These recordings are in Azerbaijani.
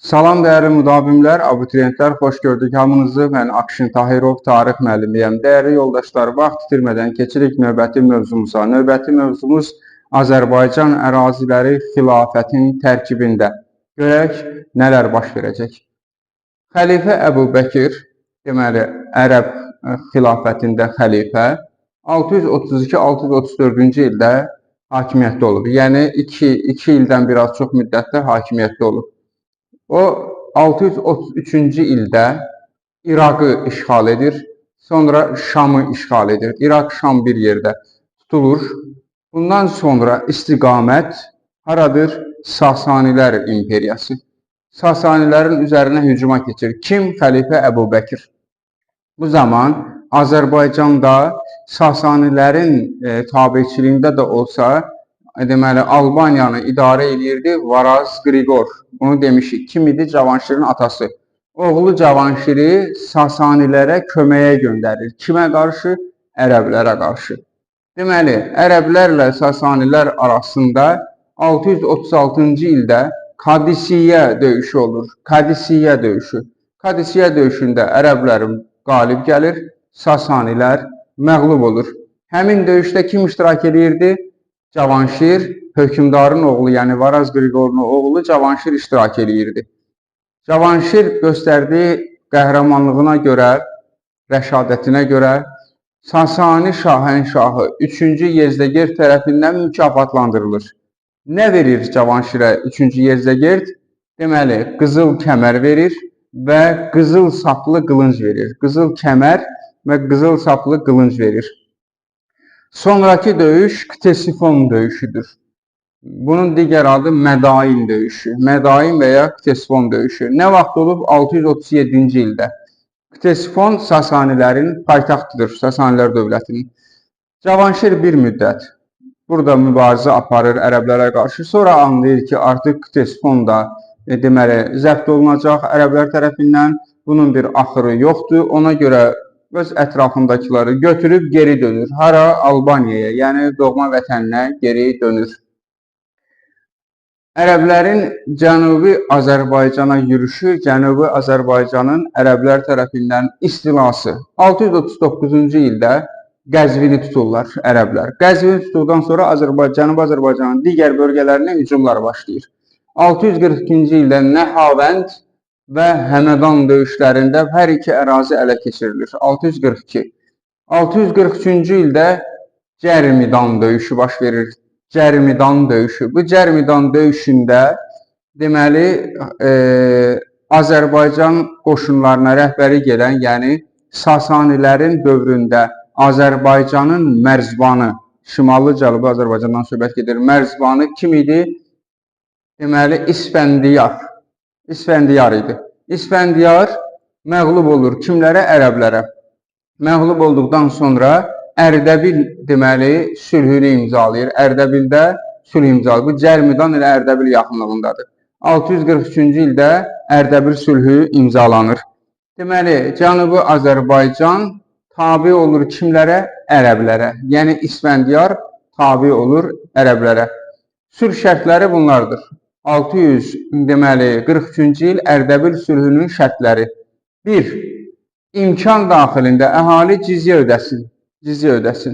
Salam dəyərli müdavimlər, abituriyentlər, xoş gördük hamınızı. Mən Akşin Tahirov, tarix müəllimiyəm. Dəyərli yoldaşlar, vaxt itirmədən keçirik növbəti mövzumuza. Növbəti mövzumuz Azərbaycan əraziləri xilafətin tərkibində. Görək nələr baş verəcək. Xəlifə Əbu Bəkir, deməli Ərəb xilafətində xəlifə 632-634-cü ildə hakimiyyətdə olub. Yəni 2 ildən biraz çox müddətdə hakimiyyətdə olub. O 633-cü ildə İraqı işğal edir, sonra Şamı işğal edir. İraq, Şam bir yerdə tutulur. Bundan sonra istiqamət haradır? Sasanilər imperiyası. Sasanilərin üzərinə hücuma keçir. Kim? Xəlifə Əbu Bəkir. Bu zaman Azərbaycanda Sasanilərin tabeçiliyində də olsa, deməli Albaniyanı idarə eləyirdi Varaz Qriqor. Bunu demişik. Kim idi? Cavanşirin atası. Oğlu Cavanşiri Sasanilərə köməyə göndərir. Kimə qarşı? Ərəblərə qarşı. Deməli, ərəblərlə Sasanilər arasında 636-cı ildə Kadisiyyə döyüşü olur. Kadisiyyə döyüşü. Kadisiyyə döyüşündə ərəblər qalib gəlir, Sasanilər məğlub olur. Həmin döyüşdə kim iştirak eləyirdi? Cavanşir, hökmdarın oğlu, yəni Varaz Qriqorun oğlu Cavanşir iştirak eləyirdi. Cavanşir göstərdiyi qəhrəmanlığına görə, rəşadətinə görə Sasani şahənşahı 3-cü Yezdəgerd tərəfindən mükafatlandırılır. Nə verir Cavanşirə 3-cü Yezdəgerd? Deməli, qızıl kəmər verir və qızıl saplı qılınc verir. Qızıl kəmər və qızıl saplı qılınc verir. Sonrakı döyüş Ktesifon döyüşüdür. Bunun digər adı Mədain döyüşü. Mədain və ya Ktesifon döyüşü. Nə vaxt olub? 637-ci ildə. Ktesifon Sasanilərin paytaxtıdır, Sasanilər dövlətinin. Cavanşir bir müddət burada mübarizə aparır ərəblərə qarşı. Sonra anlayır ki, artıq Ktesifon da deməli zəbt olunacaq ərəblər tərəfindən. Bunun bir axırı yoxdur. Ona görə öz ətrafındakıları götürüb geri dönür. Hara? Albaniyaya, yəni doğma vətəninə geri dönür. Ərəblərin Cənubi Azərbaycana yürüşü, Cənubi Azərbaycanın ərəblər tərəfindən istilası. 639-cu ildə Qəzvini tuturlar ərəblər. Qəzvini tutduqdan sonra Cənubi Azərbaycanın digər bölgələrinə hücumlar başlayır. 642-ci ildə Nəhavənd və Həmədan döyüşlərində hər iki ərazi ələ keçirilir. 642. 643-cü ildə Cərmidan döyüşü baş verir. Cərmidan döyüşü. Bu Cərmidan döyüşündə deməli Azərbaycan qoşunlarına rəhbəri gələn, yəni Sasanilərin dövründə Azərbaycanın mərzbanı, Şimali Cənubi Azərbaycandan söhbət gedir. Mərzbanı kim idi? Deməli İsfəndiyar. İsfəndiyar idi. İsfəndiyar məğlub olur. Kimlərə? Ərəblərə. Məğlub olduqdan sonra Ərdəbil deməli sülhünü imzalayır. Ərdəbildə sülh imzalayır. Bu Cərmidan ilə Ərdəbil yaxınlığındadır. 643-cü ildə Ərdəbil sülhü imzalanır. Deməli, Cənubi Azərbaycan tabi olur kimlərə? Ərəblərə. Yəni İsfəndiyar tabi olur ərəblərə. Sülh şərtləri bunlardır. 600 deməli 43-cü il Ərdəbil sülhünün şərtləri. 1. İmkan daxilində əhali cizyə ödəsin. Cizyə ödəsin.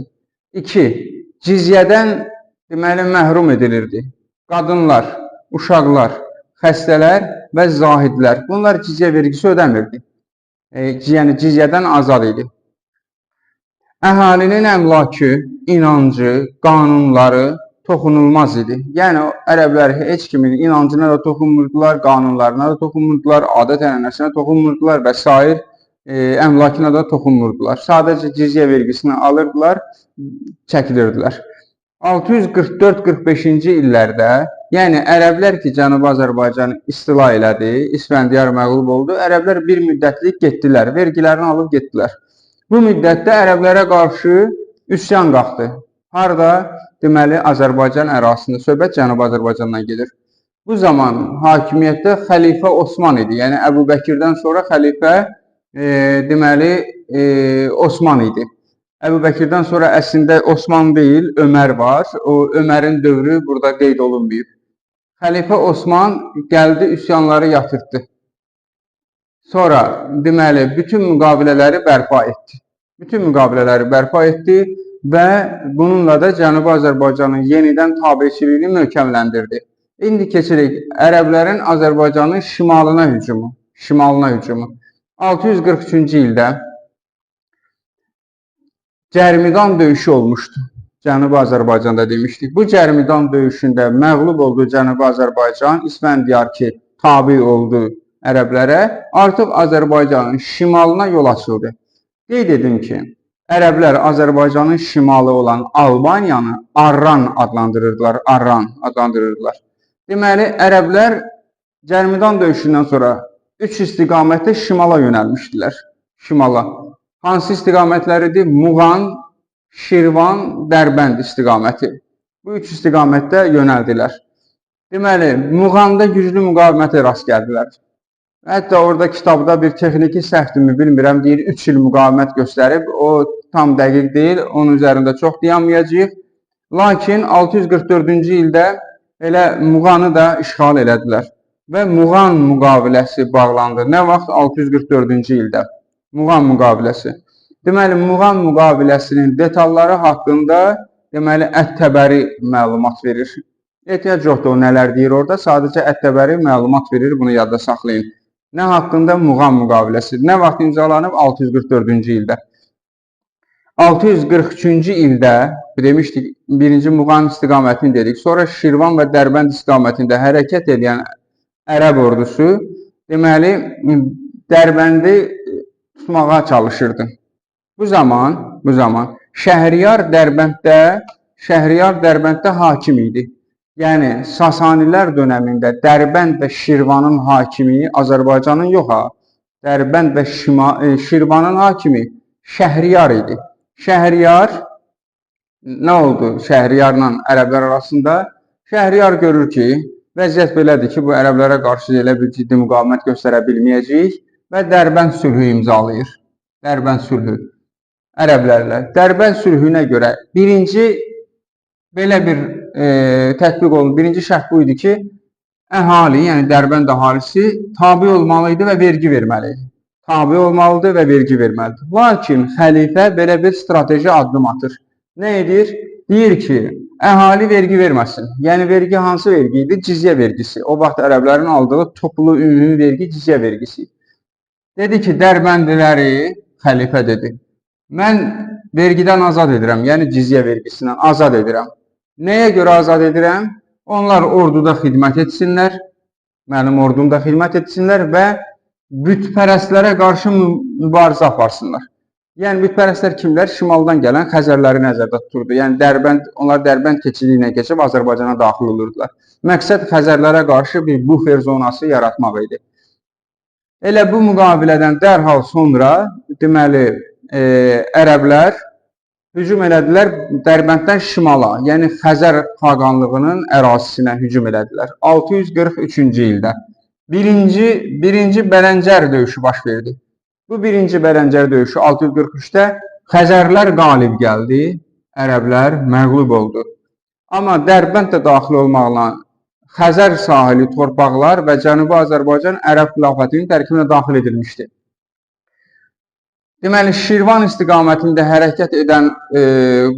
2. Cizyədən deməli məhrum edilirdi. Qadınlar, uşaqlar, xəstələr və zahidlər. Bunlar cizyə vergisi ödəmirdi. Yəni cizyədən azad idi. Əhalinin əmlakı, inancı, qanunları toxunulmaz idi. Yəni ərəblər heç kimin inancına da toxunmurdular, qanunlarına da toxunmurdular, adət-ənənəsinə toxunmurdular və sair əmlakına da toxunmurdular. Sadəcə cizyə vergisini alırdılar, çəkilirdilər. 644-45-ci illərdə, yəni ərəblər ki, Cənubi Azərbaycanı istila elədi, İsfəndiyar məğlub oldu, ərəblər bir müddətlik getdilər, vergilərini alıb getdilər. Bu müddətdə ərəblərə qarşı üsyan qalxdı. Harada? Deməli, Azərbaycan ərazisində. Söhbət Cənubi Azərbaycandan gedir. Bu zaman hakimiyyətdə Xəlifə Osman idi. Yəni Əbu Bəkirdən sonra xəlifə deməli Osman idi. Əbu Bəkirdən sonra əslində Osman deyil, Ömər var. O Ömərin dövrü burada qeyd olunmayıb. Xəlifə Osman gəldi, üsyanları yatırtdı. Sonra deməli bütün müqavilələri bərpa etdi. Bütün müqavilələri bərpa etdi və bununla da Cənubi Azərbaycanın yenidən tabeçiliyini möhkəmləndirdi. İndi keçirik ərəblərin Azərbaycanın şimalına hücumu. Şimalına hücumu. 643-cü ildə Cərmidan döyüşü olmuşdu. Cənubi Azərbaycanda demişdik. Bu Cərmidan döyüşündə məğlub oldu Cənubi Azərbaycan. İsfəndiyar ki, tabi oldu ərəblərə. Artıq Azərbaycanın şimalına yol açıldı. Qeyd edim ki, ərəblər Azərbaycanın şimalı olan Albaniyanı Arran adlandırırdılar. Arran adlandırırdılar. Deməli, ərəblər Cərmidan döyüşündən sonra 3 istiqamətdə şimala yönəlmişdilər. Şimala. Hansı istiqamətlər idi? Muğan, Şirvan, Dərbənd istiqaməti. Bu üç istiqamətdə yönəldilər. Deməli, Muğanda güclü müqavimətə rast gəldilər. Hətta orada kitabda bir texniki səhvdirmi bilmirəm, deyir 3 il müqavimət göstərib. O tam dəqiq deyil, onun üzərində çox dayanmayacağıq. Lakin 644-cü ildə elə Muğanı da işğal elədilər və Muğan müqaviləsi bağlandı. Nə vaxt? 644-cü ildə. Muğan müqaviləsi. Deməli, Muğan müqaviləsinin detalları haqqında deməli Ət-Təbəri məlumat verir. Ehtiyac yoxdur o nələr deyir orada, sadəcə Ət-Təbəri məlumat verir, bunu yadda saxlayın. Nə haqqında? Muğan müqaviləsi. Nə vaxt imzalanıb? 644-cü ildə. 643-cü ildə demişdik, birinci Muğan istiqamətini dedik. Sonra Şirvan və Dərbənd istiqamətində hərəkət edən ərəb ordusu deməli Dərbəndi tutmağa çalışırdı. Bu zaman Şəhriyar Dərbənddə hakim idi. Yəni Sasanilər dönəmində Dərbənd və Şirvanın hakimi Azərbaycanın yox ha, Dərbənd və Şirvanın hakimi Şəhriyar idi. Şəhriyar nə oldu Şəhriyarla ərəblər arasında? Şəhriyar görür ki, vəziyyət belədir ki, bu ərəblərə qarşı elə bir ciddi müqavimət göstərə bilməyəcəyik və Dərbənd sülhü imzalayır. Dərbənd sülhü ərəblərlə. Dərbənd sülhünə görə birinci belə bir tətbiq olundu. Birinci şərt bu idi ki, əhali, yəni Dərbənd əhalisi tabi olmalı idi və vergi verməli idi. Tabi olmalıdır və vergi verməlidir. Lakin xəlifə belə bir strateji addım atır. Nə edir? Deyir ki, əhali vergi verməsin. Yəni vergi hansı vergi idi? Cizyə vergisi. O vaxt ərəblərin aldığı toplu ümumi vergi cizyə vergisi. Dedi ki, Dərbəndiləri, xəlifə dedi, mən vergidən azad edirəm, yəni cizyə vergisindən azad edirəm. Nəyə görə azad edirəm? Onlar orduda xidmət etsinlər, mənim ordumda xidmət etsinlər və bütpərəstlərə qarşı mübarizə aparsınlar. Yəni bütpərəstlər kimlər? Şimaldan gələn Xəzərləri nəzərdə tuturdu. Yəni Dərbənd, onlar Dərbənd keçidi ilə keçib Azərbaycana daxil olurdular. Məqsəd Xəzərlərə qarşı bir bufer zonası yaratmaq idi. Elə bu müqavilədən dərhal sonra deməli ərəblər hücum elədilər Dərbənddən şimala, yəni Xəzər xaqanlığının ərazisinə hücum elədilər. 643-cü ildə birinci Bələncər döyüşü baş verdi. Bu birinci Bələncər döyüşü 643-də Xəzərlər qalib gəldi, ərəblər məğlub oldu. Amma Dərbənd də daxil olmaqla Xəzər sahili torpaqlar və Cənubi Azərbaycan ərəb xilafətinin tərkibinə daxil edilmişdi. Deməli, Şirvan istiqamətində hərəkət edən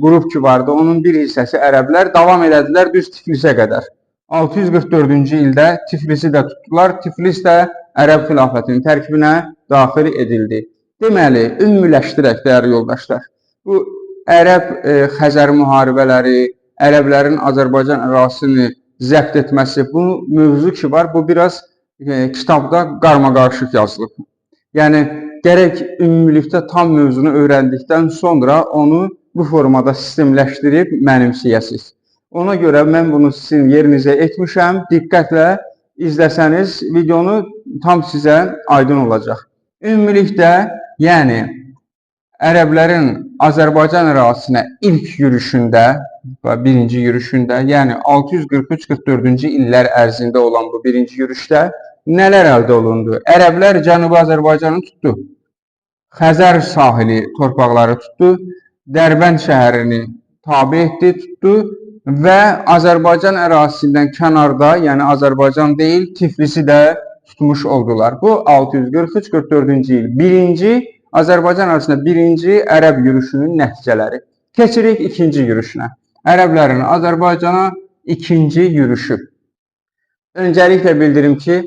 qrup ki vardı, onun bir hissəsi ərəblər davam elədilər düz Tiflisə qədər. 644-cü ildə Tiflisi də tutdular. Tiflis də ərəb xilafətinin tərkibinə daxil edildi. Deməli, ümumiləşdirək, dəyərli yoldaşlar, bu ərəb Xəzər müharibələri, ərəblərin Azərbaycan ərazisini zəbt etməsi, bu mövzu ki var, bu biraz kitabda qarmaqarışıq yazılıb. Yəni, gərək ümumilikdə tam mövzunu öyrəndikdən sonra onu bu formada sistemləşdirib mənimsəyəsiniz. Ona görə mən bunu sizin yerinizə etmişəm. Diqqətlə izləsəniz videonu tam sizə aydın olacaq. Ümumilikdə, yəni ərəblərin Azərbaycan ərazisinə ilk yürüşündə, birinci yürüşündə, yəni 643-44-cü illər ərzində olan bu birinci yürüşdə nələr əldə olundu? Ərəblər Cənubi Azərbaycanı tutdu. Xəzər sahili torpaqları tutdu. Dərbənd şəhərini tabe etdi, tutdu. və Azərbaycan ərazisindən kənarda, yəni Azərbaycan deyil, Tiflisi də tutmuş oldular. Bu 643-44-cü il birinci Azərbaycan ərazisində birinci ərəb yürüşünün nəticələri. Keçirik ikinci yürüşünə. Ərəblərin Azərbaycana ikinci yürüşü. Öncəliklə bildirim ki,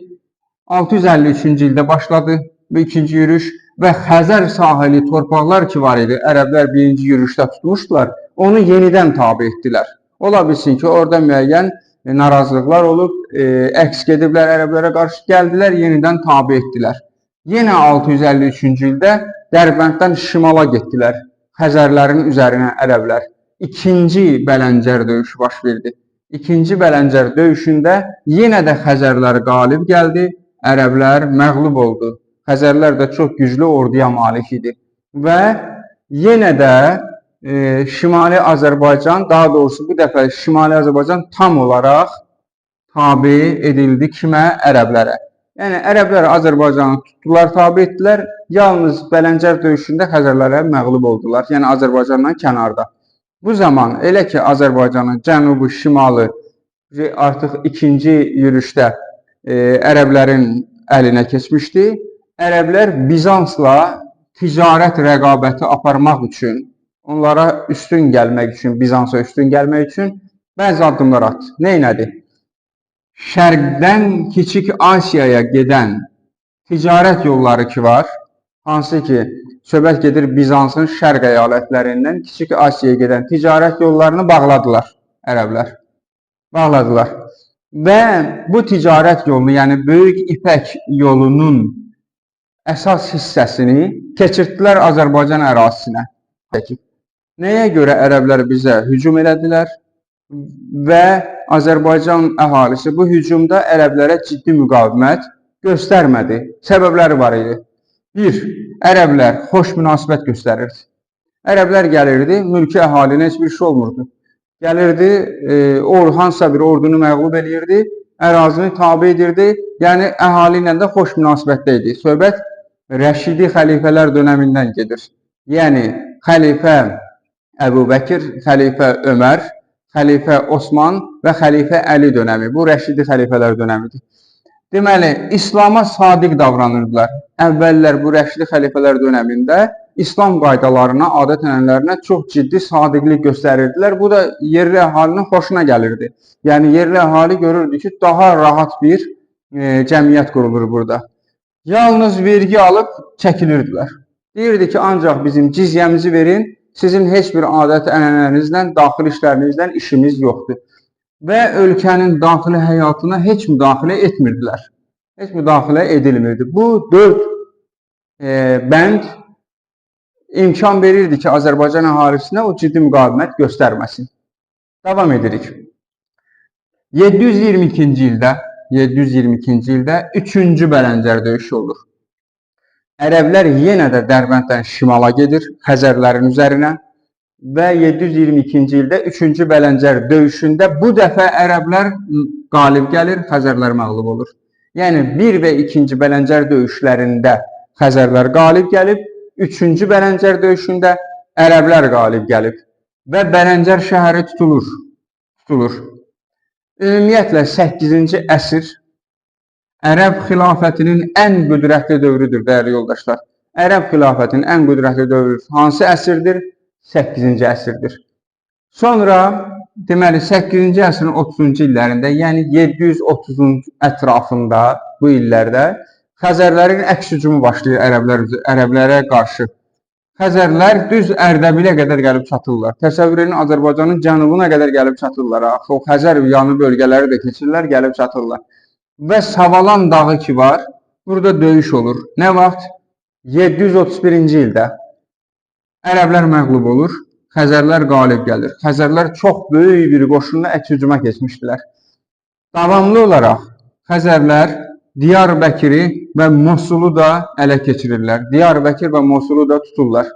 653-cü ildə başladı bu ikinci yürüş və Xəzər sahili torpaqlar ki var idi, ərəblər birinci yürüşdə tutmuşdular, onu yenidən tabe etdilər. Ola bilsin ki, orada müəyyən narazılıqlar olub, əks gediblər ərəblərə qarşı, gəldilər, yenidən tabe etdilər. Yenə 653-cü ildə Dərbənddən şimala getdilər, Xəzərlərin üzərinə ərəblər. İkinci Bələncər döyüşü baş verdi. İkinci Bələncər döyüşündə yenə də Xəzərlər qalib gəldi, ərəblər məğlub oldu. Xəzərlər də çox güclü orduya malik idi. Və yenə də Şimali Azərbaycan, daha doğrusu bu dəfə Şimali Azərbaycan tam olaraq tabe edildi kimə? Ərəblərə. Yəni ərəblər Azərbaycanı tutdular, tabe etdilər. Yalnız Bələncər döyüşündə Xəzərlərə məğlub oldular. Yəni Azərbaycandan kənarda. Bu zaman elə ki Azərbaycanın cənubu, şimalı artıq ikinci yürüşdə ərəblərin əlinə keçmişdi. Ərəblər Bizansla ticarət rəqabəti aparmaq üçün, onlara üstün gəlmək üçün, Bizansa üstün gəlmək üçün bəzi addımlar atdı. Nə elədi? Şərqdən Kiçik Asiyaya gedən ticarət yolları ki var, hansı ki, söhbət gedir Bizansın şərq əyalətlərindən Kiçik Asiyaya gedən ticarət yollarını bağladılar ərəblər. Bağladılar. Və bu ticarət yolunu, yəni Böyük İpək yolunun əsas hissəsini keçirtdilər Azərbaycan ərazisinə. Nəyə görə ərəblər bizə hücum elədilər və Azərbaycan əhalisi bu hücumda ərəblərə ciddi müqavimət göstərmədi? Səbəbləri var idi. Bir, ərəblər xoş münasibət göstərirdi. Ərəblər gəlirdi, mülki əhalinə heç bir şey olmurdu. Gəlirdi, hansısa bir ordunu məğlub eləyirdi, ərazini tabe edirdi, yəni əhali ilə də xoş münasibətdə idi. Söhbət Rəşidi xəlifələr dönəmindən gedir. Yəni xəlifə Əbu Bəkir, xəlifə Ömər, xəlifə Osman və xəlifə Əli dönəmi. Bu Rəşidi xəlifələr dönəmidir. Deməli, İslama sadiq davranırdılar. Əvvəllər bu Rəşidi xəlifələr dönəmində İslam qaydalarına, adət-ənənələrinə çox ciddi sadiqlik göstərirdilər. Bu da yerli əhalinin xoşuna gəlirdi. Yəni yerli əhali görürdü ki, daha rahat bir cəmiyyət qurulur burada. Yalnız vergi alıb çəkilirdilər. Deyirdi ki, ancaq bizim cizyəmizi verin, sizin heç bir adət-ənənənizlə, daxili işlərinizlə işimiz yoxdur. Və ölkənin daxili həyatına heç müdaxilə etmirdilər. Heç müdaxilə edilmirdi. Bu 4 bənd imkan verirdi ki, Azərbaycan əhalisinə o ciddi müqavimət göstərməsin. Davam edirik. 722-ci ildə 722-ci ildə 3-cü Bələncər döyüşü olur. Ərəblər yenə də Dərbənddən şimala gedir, Xəzərlərin üzərinə və 722-ci ildə 3-cü Bələncər döyüşündə bu dəfə ərəblər qalib gəlir, Xəzərlər məğlub olur. Yəni 1 və 2-ci Bələncər döyüşlərində Xəzərlər qalib gəlib, 3-cü Bələncər döyüşündə ərəblər qalib gəlib və Bələncər şəhəri tutulur. Ümumiyyətlə 8-ci əsr Ərəb xilafətinin ən qüdrətli dövrüdür, dəyərli yoldaşlar. Ərəb xilafətinin ən qüdrətli dövrü hansı əsrdir? 8-ci əsrdir. Sonra, deməli, 8-ci əsrin 30-cu illərində, yəni 730-cu ətrafında bu illərdə Xəzərlərin əks hücumu başlayır ərəblərə qarşı. Xəzərlər düz Ərdəbilə qədər gəlib çatırlar. Təsəvvür edin, Azərbaycanın cənubuna qədər gəlib çatırlar. Axı, o Xəzər yanı bölgələri də keçirlər, gəlib çatırlar. Və Savalan dağı ki var, burada döyüş olur. Nə vaxt? 731-ci ildə ərəblər məğlub olur, Xəzərlər qalib gəlir. Xəzərlər çox böyük bir qoşunla əks hücuma keçmişdilər. Davamlı olaraq Xəzərlər Diyarbəkiri və Mosulu da ələ keçirirlər. Diyarbəkir və Mosulu da tuturlar.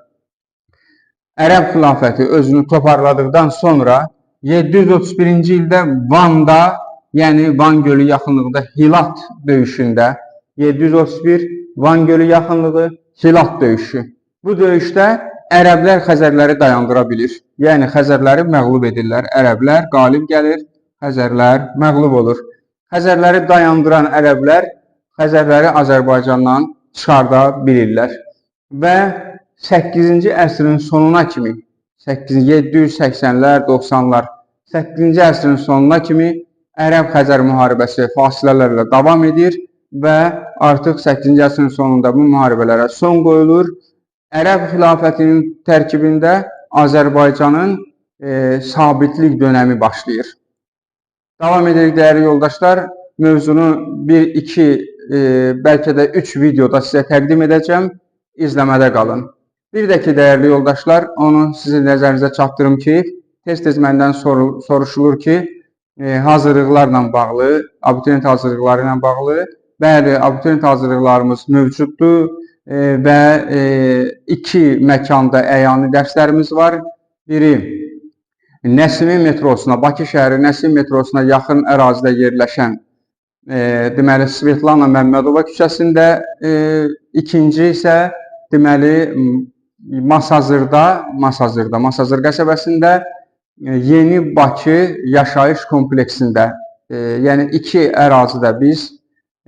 Ərəb xilafəti özünü toparladıqdan sonra 731-ci ildə Vanda, yəni Van gölü yaxınlığında Hilat döyüşündə 731 Van gölü yaxınlığı Hilat döyüşü. Bu döyüşdə ərəblər Xəzərləri dayandıra bilir. Yəni Xəzərləri məğlub edirlər. Ərəblər qalib gəlir, Xəzərlər məğlub olur. Xəzərləri dayandıran ərəblər Xəzərləri Azərbaycandan çıxarda bilirlər. Və 8-ci əsrin sonuna kimi, 780-lər, 90-lar, 8-ci əsrin sonuna kimi Ərəb-Xəzər müharibəsi fasilələrlə davam edir və artıq 8-ci əsrin sonunda bu müharibələrə son qoyulur. Ərəb xilafətinin tərkibində Azərbaycanın sabitlik dönəmi başlayır. Davam edirik dəyərli yoldaşlar. Mövzunu 1, 2, bəlkə də 3 videoda sizə təqdim edəcəm. İzləmədə qalın. Bir də ki, dəyərli yoldaşlar, onu sizin nəzərinizə çatdırım ki, tez-tez məndən soruşulur ki, hazırlıqlarla bağlı, abituriyent hazırlıqları ilə bağlı. Bəli, abituriyent hazırlıqlarımız mövcuddur və iki məkanda əyani dərslərimiz var. Biri Nəsimi metrosuna, Bakı şəhəri Nəsimi metrosuna yaxın ərazidə yerləşən deməli Svetlana Məmmədova küçəsində, ikinci isə deməli Masazırda, Masazır qəsəbəsində Yeni Bakı yaşayış kompleksində, yəni iki ərazidə biz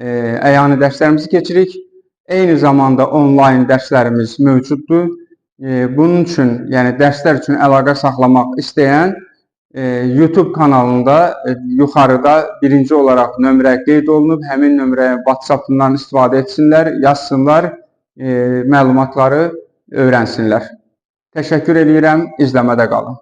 əyani dərslərimizi keçirik. Eyni zamanda onlayn dərslərimiz mövcuddur. Bunun üçün, yəni dərslər üçün əlaqə saxlamaq istəyən YouTube kanalında yuxarıda birinci olaraq nömrə qeyd olunub. Həmin nömrəyə WhatsApp-dan istifadə etsinlər, yazsınlar, məlumatları öyrənsinlər. Təşəkkür eləyirəm, izləmədə qalın.